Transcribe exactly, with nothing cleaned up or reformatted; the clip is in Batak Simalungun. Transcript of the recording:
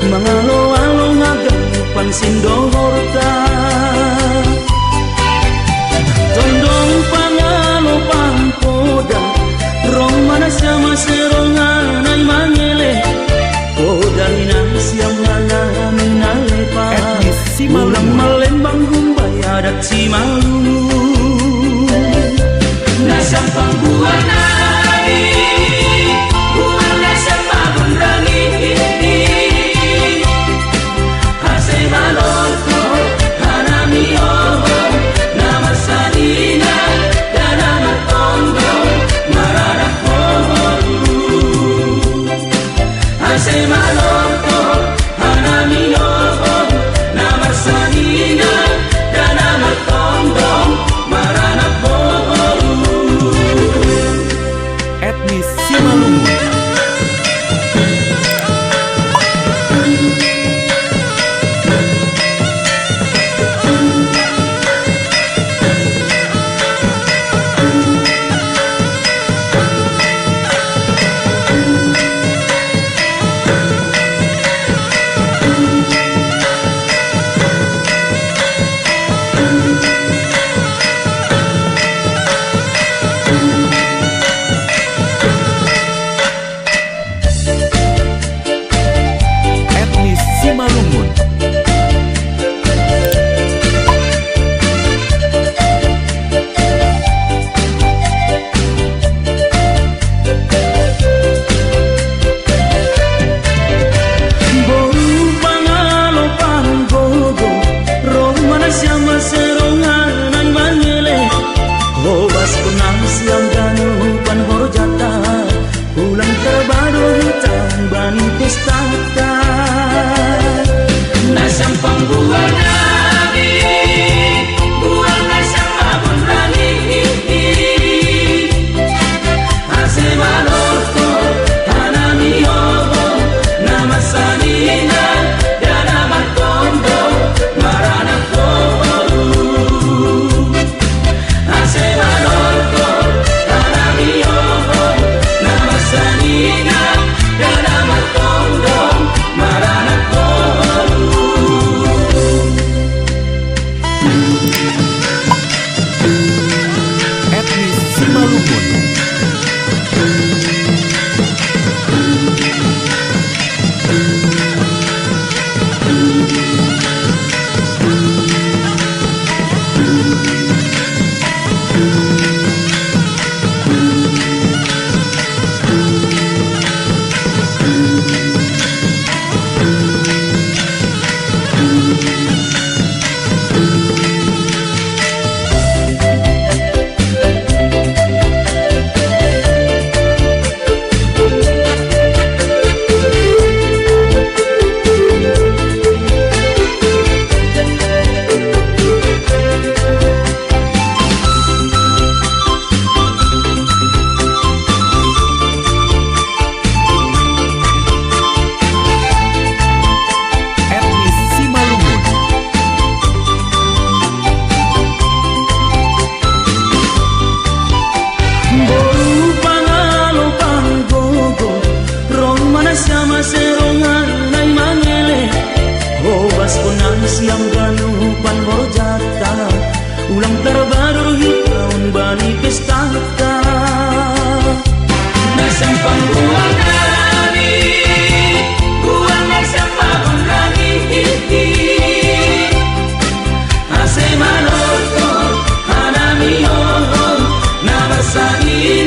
Mangalo-alo ngagang pansindohorta. Tondong pangalo pangkoda, rong mana siama seronganai mangele. Koda ina siam hana minalepa. Etnis Simalungun. Ulang malembang gumbai adat Simalungun. Nasampang buana ai, buana sapagun rangi. Ase malorko hanami oho, nama sanina, dana matondong, marana poholu. Ase malorko hanami oho, nama sanina, dana matondong, marana poholu. Etnis Simalungun. Etnis Simalungun. Boru pangalo panggogo, rong mana siama seronganai mangele. Hobas kunang siam ganu panghorjata. Ulang tarbado hita bani pestata. Nasampang buana ai, buana sapagun rangi. Ase malorko hanami oho, nama sanina, dana matondong, marana poholu. Ase malorko hanami oho, nama sanina, dana matondong, marana poholu. Etnis Simalungun. Etnis Simalungun. Boru pangalo panggogo, rong mana siama seronganai mangele. Hobas konang siam ganu panghorjata. Ulang tarbado hita on bani pestata. Nasampang buana ai, buana sapagun rangi. Ase malorko hanami oho, nama sanina.